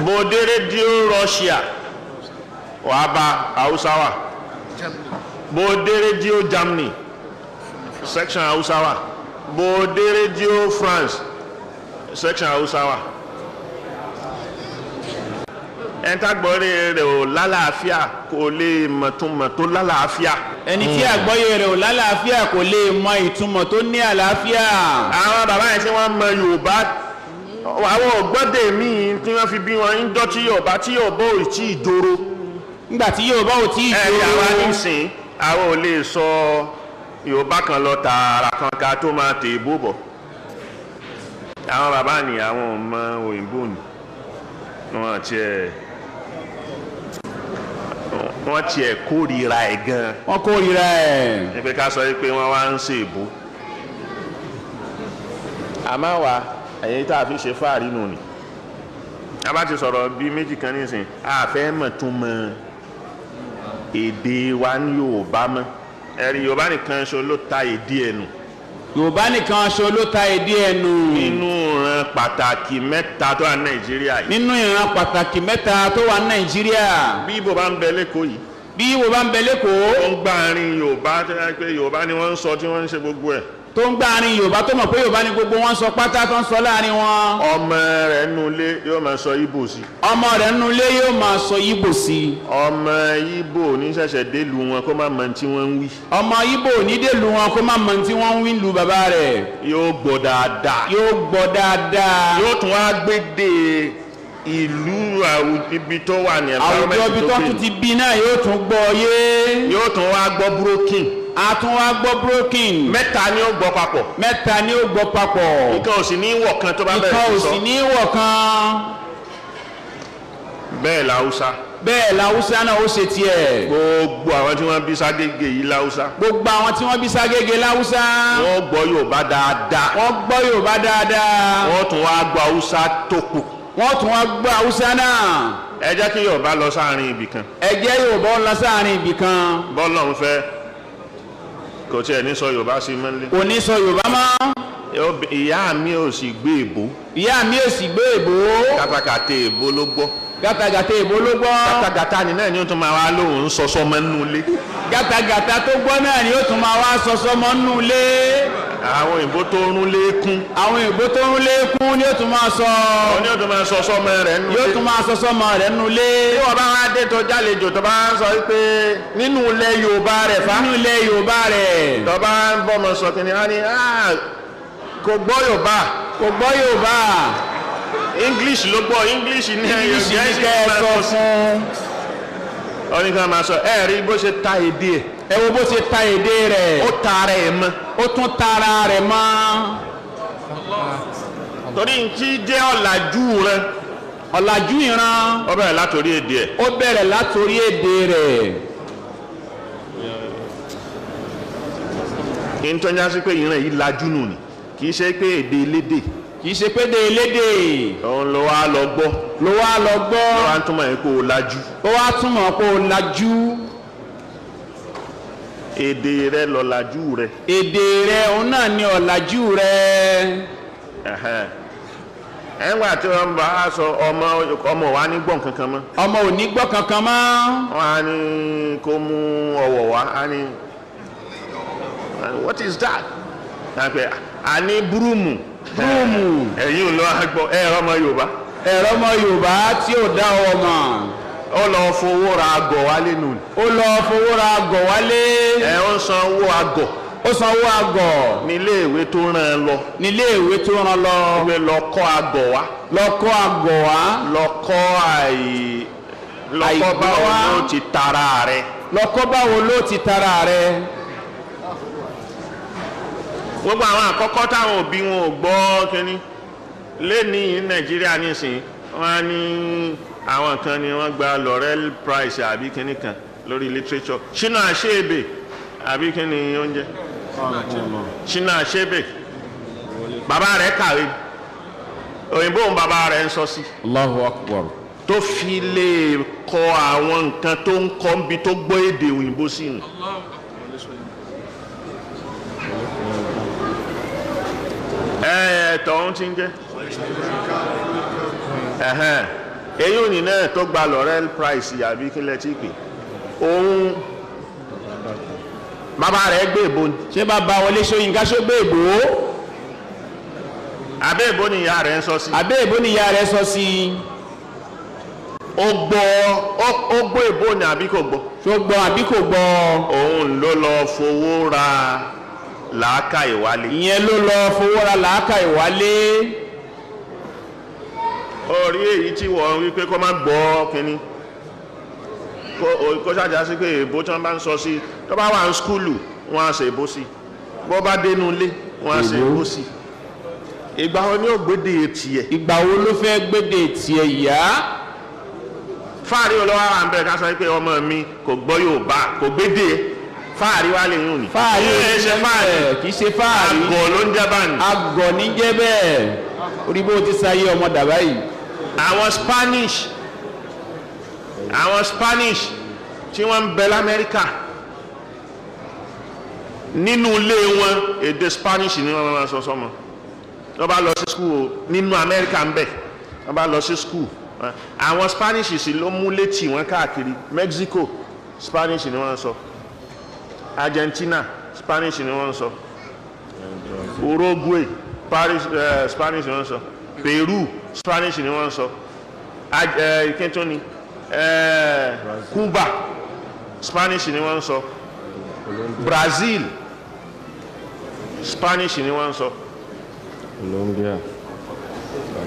Bó dé rédíò Russia, wàá bá Haúsá wà. Bó dé rédíò Germany, section Haúsá wà. Bó dé rédíò France, section Haúsá wà. Ẹ̀ńtàgbọ́rẹ́ rẹ̀ ò lálàáfíà kò lè mọ̀túnmọ̀ tó lálàáfíà. Ẹni tí àgbọ́yé rẹ̀ ò lálàáfíà kò lè mọ ìtumọ̀ tó ní àlàáfíà. Àwọn bàbá yẹn tí wọ́n mọ Yorùbá, àwọn ògbọ́dẹ̀ míì tí wọ́n fi bí wọn ń jọ́ tí Yorùbá tí Yorùbá ò tí ì dòrò. Nígbà tí Yorùbá ò tí ì Ẹ dòrò. Àwa nísìn, àwọn ò lè sọ Yorùbá kan lọ tààrà kan ká tó máa tè bó bọ̀. Àwọn bàbá ni àwọn ò mọ òyìnbó ni wọ́n tiẹ̀ kórìíra ẹ̀ gan. Wọ́n kórìíra ẹ̀. Ní pé ká sọ pé wọ́n wá ń ṣe èbó, àmọ́ wa ẹ̀yìn tá a fi ṣe fáàrí nù ni a bá ti sọ̀rọ̀ bí méjì kan nísìn, a fẹ́ mọ̀ tún mọ èdè wa ní Yorùbá mọ́. Ẹ̀rí Yorùbá nìkan ṣo ló ta èdè ẹ̀ nù. Yorùbá nìkan ṣo ló ta èdè ẹ̀ nù. Nínú ìran pàtàkì mẹ́ta tó wà ní Nàìjíríà yìí. Nínú ìran pàtàkì mẹ́ta tó wà ní Nàìjíríà. Bí Ìgbò bá ń bẹ lẹ́kọ̀ọ́ yìí, bí Ìgbò bá ń bẹ lẹ́kọ̀ọ́, ó ń gbáàrin Yorùbá tó yẹ pé Yorùbá ni wọ́n ń sọ tí wọ́n ń ṣe gbogbo ẹ̀, tó ń gbáàrin Yorùbá, tó mọ̀ pé Yorùbá ni gbogbo wọn sọ pátá tó ń sọ láàrin wọn, ọmọ rẹ̀ nínú ilé yóò máa sọ Ìgbò sí. Ọmọ rẹ̀ nínú ilé yóò máa sọ Ìgbò sí. Ọmọ Ìgbò ní ṣẹ̀ṣẹ̀ délùú wọn kó má mọ tí wọ́n ń wí. Ọmọ Ìgbò ní délùú wọn kó má mọ tí wọ́n ń wí lu bàbá rẹ̀. Yóò gbọ́ dáadáa. Yóò gbọ́ dáadáa. Yóò tún wá gbédè ìlú ibi tó wà ní àwùjọ environment ibi tó tó gbé. tún ti bí náà yóò tún gbọ́ yé. Yóò tún wá gbọ́ broken. A tún wá gbọ́ broken. Mẹ́ta ni ó gbọ́ papọ̀. Mẹ́ta ni ó gbọ́ papọ̀. Ìkan ò sì ní wọ̀ kan tó bá ìkan bẹ̀rẹ̀ ò sí sọ. Sì ní wọ̀ kan. Bẹ́ẹ̀ làwùsá. Bẹ́ẹ̀ làwùsá náà ó ṣe tiẹ̀. Gbogbo àwọn tí wọ́n bí ságége yìí láwùsá, Gbogbo àwọn tí wọ́n bí ságége láwùsá, wọ́n gbọ́ Yorùbá dáadáa. Wọ́n gbọ́ Yorùbá dáadáa. Wọ́n tún wá gbọ́ Haúsá tó kù. Wọ́n tún wá gbọ́ Haúsá náà. Ẹ jẹ́ kí Yorùbá lọ sáàrin ibì kan. Ẹ jẹ́ Yorùbá ó lọ sáàrin ibì kan. Bọ́lọ̀ ń fẹ́, kò tiẹ̀ ní sọ Yorùbá sí mọ́lẹ́. Kò ní sọ Yorùbá mọ́. Ìyá mi ò sì gbé èbó. Ìyá mi ò sì gbé èbó. Kátàkàtà èbó ló gbọ́. Gàtàgàtà èbó ló gbọ́. Kátàkàtà ni náà ni ó tún máa wá lóhùn ń sọ sọmọ nínú ilé. Gàtàgàtà tó gbọ́ náà ni ó tún máa wá sọ sọmọ nínú ilé. Àwọn òyìnbó tó rún lékún, Àwọn èbó tó ń lékún ni ó tún máa sọ. Ó ní ó tún máa sọ sọmọ rẹ̀ nínú Yóò ilé. tún máa sọ sọmọ rẹ̀ nínú ilé. Tí wọ́n bá wá dé tó jálejò, tó bá ń sọ pé nínú ilẹ̀ Yorùbá rẹ̀ fa, Nínú ilé Yorùbá rẹ̀, tó bá ń bọ́mọ sọ kìíní, á ní "Ah, kò gbọ́ Yorùbá." Kò gbọ́ Yorùbá. English ló gbọ́, English ní. English ní kẹ́ ẹ sọ fún. Ó ní ká máa sọ ẹ rí bó ṣe ta èdè ẹ̀. Ẹ wo bó ṣe ta èdè rẹ̀. Ó ta ara ẹ̀ mọ́. Ó tún tara rẹ̀ mọ́. Torí n tí jẹ́ ọ̀làjú rẹ̀, Ọ̀làjú ìran, ó bẹ̀rẹ̀ látòrí èdè ẹ̀. Ó bẹ̀rẹ̀ látòrí èdè rẹ̀. Ní tó ń já sí pé ìran yìí lajú nù ni, kì í ṣe pé èdè elédè Kì í ṣe pé dé elédè òun ló wá lọ gbọ́, ló wá lọ gbọ́, ló wá ń túmọ̀ yẹn pé ó lajú. Ó wá túmọ̀ pé ó lajú. Èdè rẹ̀ lọ̀làjú rẹ̀. Èdè rẹ̀ òun náà ni ọ̀làjú rẹ̀. Ẹ̀hẹ́n. Ẹ̀ngbà tí wọ́n bá a sọ ọmọ, ọmọ wa ní gbọ̀n kankan mọ́. Ọmọ ò ní gbọ́ kankan mọ́. Wọ́n á ní kó mú ọwọ́ wá, á ní, "What is that?" Á pè a ní broom. Broom. Ẹ̀yin ò lọ gbọ́ ẹ̀rọ ọmọ Yorùbá. Ẹ̀rọ ọmọ Yorùbá tí ò dá ọwọ́ mọ̀. Ó lọ fowó ra àgọ̀ wálé nù. Ó lọ fowó ra àgọ̀ wálé. Ẹ̀ ń san owó àgọ̀. Ó sanwó àgọ̀. Nílé ìwé tó rán an lọ. Nílé ìwé tó rán lọ. Ìwé lọ kọ́ àgọ̀ wá. Lọ kọ́ àgọ̀ wá. Lọ kọ́ lọ kọ́ Àìgbọ́ báwo wá. ló ti tara rẹ̀. Lọ kọ́ báwo ló ti tara rẹ̀. Gbogbo àwọn àkọ́kọ́ táwọn òbí wọn ò gbọ́ kínní lẹ́ni Nàìjíríà nísìnyí, wọ́n á ní àwọn kan ni wọ́n gba Laurel Prize àbí kínní kan lórí literature, Chinua Achebe àbí kínní oúnjẹ, Chinua Achebe. Bàbá rẹ̀ kàwé òyìnbó, òun bàbá rẹ̀ ń sọ sí, Allahu Akbar. tó fi lè kọ àwọn nǹkan tó ń kọ́ níbi tó gbọ́ èdè òyìnbó sí nù. Ẹ ẹ tọ̀hún ti ń jẹ́ ẹ̀hẹ́n. Èyí ò ní náà tó gba Laurel Prize àbí kí lẹ ti pè òun, bàbá rẹ̀ gbé èbó ni. Ṣé bàbá Wọlé Ṣóyínká ṣó gbé èbó? Àbẹ́ èbó ni ìyá rẹ̀ ń sọ sí. Àbẹ́ èbó ni ìyá rẹ̀ sọ sí. Ó gbọ́, ó gbọ́ èbó ni àbí kò gbọ́? Ṣó gbọ́ àbí kò gbọ́? Òun ló lọ fowó ra làákàyè wálé. Ìyẹn ló lọ fowó ra làákàyè wálé. Orí èyí tí wọ́n wí pé kó má gbọ́ kínní, kó ṣàjà sí pé èbó tí wọ́n bá ń sọ sí, tó bá wà ní skúlù wọ́n á ṣe èbó sí, bó bá dénú ilé wọ́n á ṣe èbó sí. Ìgbà wo ni ó gbédè tiẹ̀? Ìgbà wo ló fẹ́ gbédè tiẹ̀ yá? Fáàrí olówó àwọn àbẹ̀rẹ̀ ká sọ pé ọmọ mi kò gbọ́ Yorùbá, kò gbédè. Fáàrí wá lè yùn ní. Fáàrí ẹ ṣe fáàrí. Kì í ṣe fáàrí. Àgọ̀ ló ń jẹ́ báyìí. Àgọ̀ ní jẹ́ bẹ́ẹ̀. Orí bó ti sáyé ọmọ dàbá yìí. Àwọn Spanish tí wọ́n ń bẹ l'Amẹ́ríkà, nínú ilé wọn, èdè Spanish ni wọ́n máa sọ sọ́mọ. Wọ́n bá lọ sí school nínú Amẹ́ríkà ń bẹ, wọ́n bá lọ sí school, àwọn Spanish sì ló mú létí wọn káàkiri. Mexico, Spanish ni wọ́n sọ. Argentina, Spanish ni wọ́n sọ. Uruguay, Paris, Spanish ni wọ́n sọ. Peru, Spanish ni wọ́n sọ. Kíntúni, Cuba, Spanish ni wọ́n sọ. Brazil, Spanish ni wọ́n sọ. Colombia.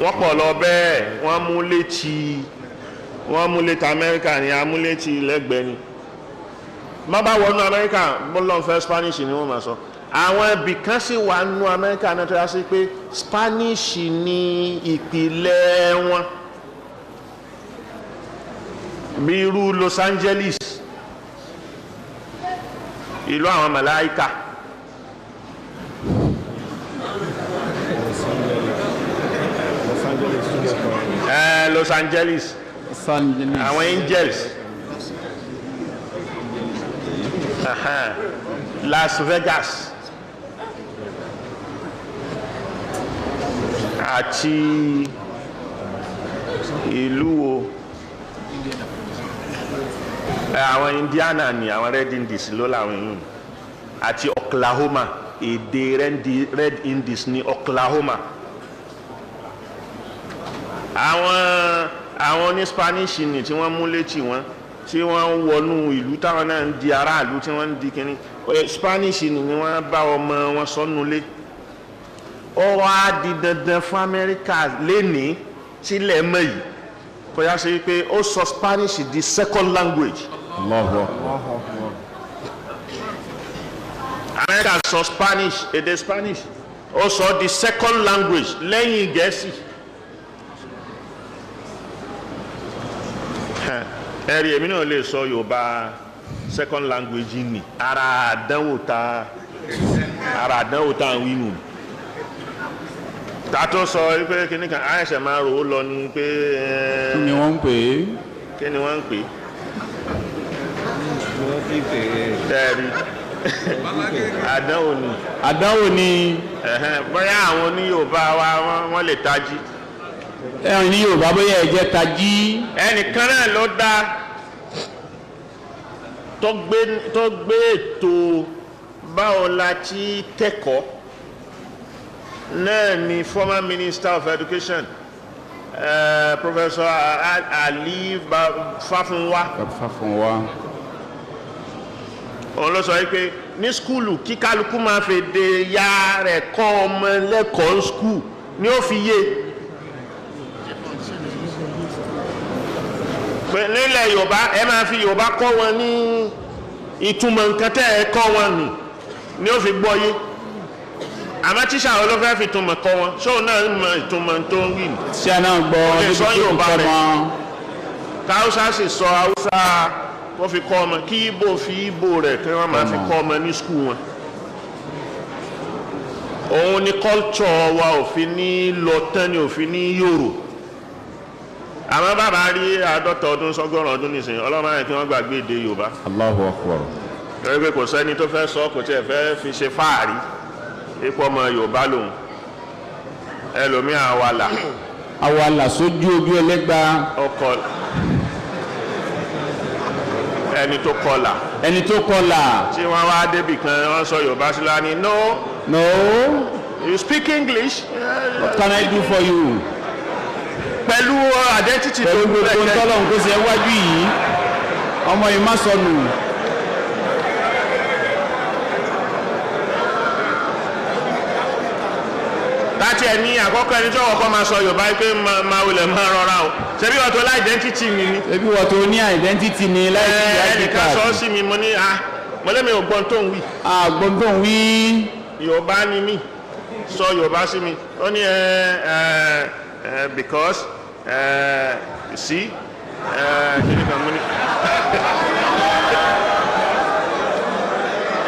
Wọ́n pọ̀ lọ bẹ́ẹ̀. Wọ́n mú létí, wọ́n mú létí Amẹ́ríkà ni, amú létí lẹ́gbẹ̀ẹ́ ni. Má bá wọnú Amẹ́ríkà, bọ́lọ́n fẹ́, Spanish ni wọ́n máa sọ. Àwọn ibì kan sì wà nínú Amẹ́ríkà náà tó yá sí pé Spanish ni ìpìlẹ̀ wọn, bí irú Los Angeles, ìlú àwọn màláíkà. Los Angeles tún jẹ́ kan. Los Angeles, àwọn angels. Aha. Las Vegas àti ìlú wo, àwọn Indiana ni, àwọn Red Indies ló làwọn èèyàn, àti Oklahoma, èdè Red Indies ní Oklahoma. Àwọn ní Spanish ni tí wọ́n mú létí wọn, tí wọ́n ń wọnú ìlú, táwọn náà ń di aráàlú, tí wọ́n ń di kínní. Spanish ni wọ́n bá ọmọ wọn sọ́nù lé. Ó wá di dandan fún Amẹ́ríkà lénìí sílẹ̀ mọ́ yìí, kò yá sí pé ó sọ Spanish di second language. Allahu Akbar. Amẹ́ríkà sọ Spanish, èdè Spanish, ó sọ di second language lẹ́yìn Gẹ̀ẹ́sì. Ẹ̀rí èmi náà lè sọ Yorùbá second language ni. Ara àdánwò tá ń wí nù, ta tó sọ pé kíní kan àìsàn máa rò ó lọ ni pé Kí ni wọ́n ń pè é? Kí ni wọ́n ń pè é? Ẹ̀rí àdánwò ni. Àdánwò ni. Ẹ̀hẹ́n, bóyá àwọn oní Yorùbá wa wọ́n lè tají. Ẹ̀rìn ní Yorùbá, bóyá ẹ̀jẹ̀ tají. Ẹnìkan náà ló dá tó gbé ètò báwo la ti kẹ́kọ̀ọ́ náà ni former minister of education, Professor Ali Fafunwa. Fáfún wa. Òun ló sọ wípé ní school, kí kálukú máa fi de ya rẹ̀ kọ́ ọmọ lẹ́kọ̀ọ́ school ní ó fi yé pé nílẹ̀ Yorùbá, ẹ máa fi Yorùbá kọ́ wọn ní ìtumọ̀ nǹkan tẹ́ ẹ kọ́ wọn nù ní ó fi gbọ́ yé. Àmọ́ tíṣà wo ló fẹ́ fi ìtumọ̀ kọ́ wọn? Ṣóun náà mọ ìtumọ̀ tó ń wí ni? Tí a náà gbọ́? Ó lè sọ níbi tí kò Yorùbá kọ́ rẹ̀. mọ́. Káwùsá sì sọ Haúsá kó fi kọ́ ọmọ, kí Ìgbò fi Ìgbò rẹ̀ kí wọ́n máa fi kọ́ ọmọ ní school wọn. Òun ni culture wa ò fi ní lọ tán, ni ò fi ní yòrò. Àmọ́ bàbá rí 50 ọdún sọ́gọ́rùn ọdún nìsín, ọlọ́mọ yẹn kí wọ́n gbàgbé èdè Yorùbá. Allahu Akbar. Torí pé kò sẹ́ni tó fẹ́ sọ, kò tiẹ̀ fẹ́ fi ṣe fáàrí ipò ọmọ Yorùbá lòun. Ẹlòmíà wà là Àwàlà sójú ojú ẹlẹ́gba. Ọkọ ẹni tó kọlà. Ẹni tó kọlà. Tí wọ́n wá débì kan, wọ́n sọ Yorùbá sí lánìí. No. No. You speak English. What can I do for you? Pẹ̀lú identity tó Pẹ̀lú gbogbo ntọ́lọ́hún tó ṣe wájú yìí, ọmọ yìí má sọnù. Láti ẹ̀ ní àkọ́kọ́ ẹni tí wọ́n kọ́ máa sọ Yorùbá pé máa wulẹ̀ máa rọra o, ṣebí wọ́n tó lá identity mi ni. Ṣebí wọ́n tó ní identity ni láì sí ID card. Ẹnìkan sọ sí mi, mo ní a mo lé mi ò gbọ́n tó ń wí. A gbọ́n tó ń wí. Yorùbá ni mí, sọ Yorùbá sí mi. Ó ní ẹ ẹ because see kí ni kan mo ní.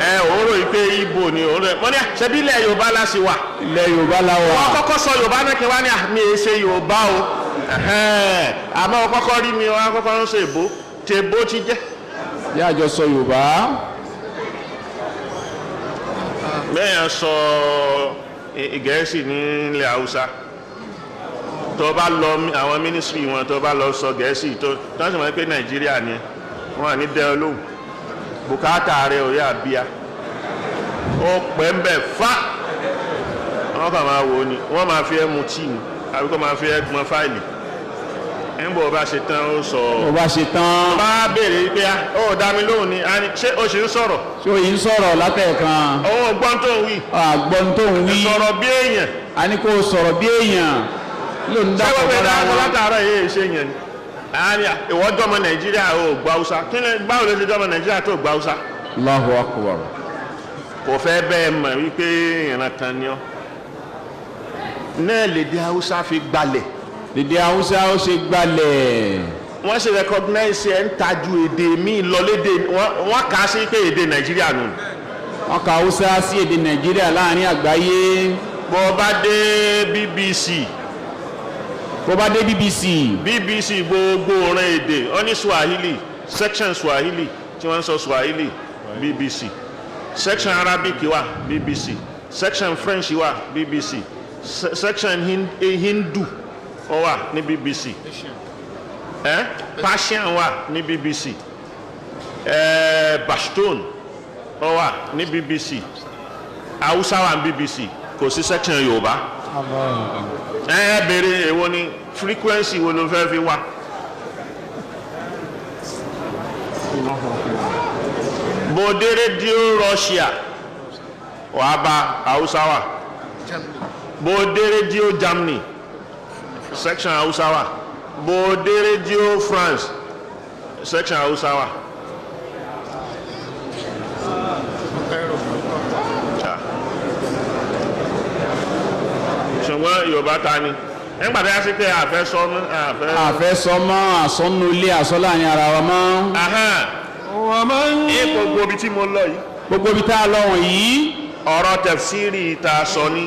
Ẹ òórò yìí pé Ìgbò ni òórò ẹ mo ní ṣebí ilẹ̀ Yorùbá la sì wà. Ilẹ̀ Yorùbá la wà. Wọ́n kọ́kọ́ sọ Yorùbá náà kí wọ́n ní àmì èsè Yorùbá o, àmọ́ wọ́n kọ́kọ́ rí mi, wọ́n kọ́kọ́ ń sọ èbó tèbó ti jẹ́. Yá àjọ sọ Yorùbá. Bẹ́ẹ̀ sọ Gẹ̀ẹ́sì nílẹ̀ Haúsá, tó bá lọ àwọn mínísírì wọn, tó bá lọ sọ Gẹ̀ẹ́sì tó sì mọ̀ pé Nàìjíríà ni wọ́n ní dẹ́ olóhùn bùkátà rẹ̀ ò yá bíá ó pẹ́ ń bẹ̀ fá, wọ́n kàn máa wò ó ni, wọ́n máa fi ẹ́ mu tíì ni àbí kó máa fi ẹ́ gbọ́n fáìlì. Ńgbọ́ bá ṣe tán ó sọ. Ó bá ṣe tán. Bá béèrè pé ó dá mi lóhùn ni, ṣé o ṣì ń sọ̀rọ̀? Ṣé o yìí ń sọ̀rọ̀ látẹ̀ẹ̀kan? Òun ò gbọ́n tó ń wí. Àgbọ̀n tó ń wí. Sọ̀rọ̀ bí èèyàn. A ní kó sọ̀rọ̀ bí èèyàn. Ló ń dákọ̀ mọ́ra wọn. Ṣé wọ́n fẹ́ dákọ̀ látàárọ̀ yìí ṣe yẹn ni? Ìwọ jọmọ Nàìjíríà ò gbọ́ Haúsá. Kí ni báwo ló ṣe jọmọ Nàìjíríà tó gbọ́ Haúsá? Allahu Akbar. Kò fẹ́ bẹ́ẹ̀ mọ̀ wípé ìran kan ni ọ́. Náà lèdè Haúsá fi gbalẹ̀. Èdè Haúsá ó ṣe gbalẹ̀. Wọ́n ṣe recognize ẹ̀ ń tajú èdè míì lọ lédè wọ́n kà á sí pé èdè Nàìjíríà nù. Wọ́n kà Haúsá sí èdè Nàìjíríà láàrin àgbáyé. Bó bá dé BBC. Bó bá dé BBC. BBC gbogbo ọ̀ràn èdè wọ́n ní Swahili section Swahili tí wọ́n ń sọ Swahili BBC, section Arabic wà BBC, section French wà BBC, section Hindu ó wà ní BBC, Persian wà ní BBC, Pashtun ó wà ní BBC, Hausa wà ní BBC, kò sí section Yorùbá. Béèrè èwo ni frequency wo ló fẹ́ fi wá. Bó dé rédíò Russia wàá bá Hausa wà, bó dé rédíò Germany section Hausa wà, bó dé rédíò France section Hausa wà. Ṣùgbọ́n Yorùbá ta ni nígbà tí a sì pé àfẹ́ sọ mọ́ àfẹ́ sọ mọ́ àsọnù ilé àsọ láàrin ara wa mọ́. Ní gbogbo ibi tí mo lọ yìí. Gbogbo ibi tá a lọ wọ̀nyí. Ọ̀rọ̀ tẹ̀fsírì tá a sọ ní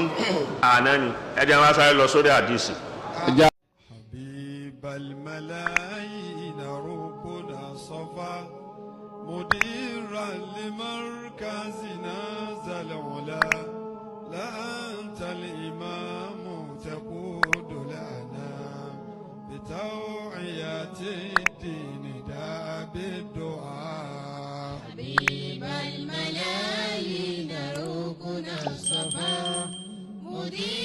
àná ni ẹ jẹ́ wá sáré lọ sórí àdìsí. حبيب الملايين ركن صفا مديرا لمركزنا ذا العلا لا أنت الإمام تقود الأنام بتوعية الدين داء بالدعاء. حبيب الملايين ركن الصفا مدير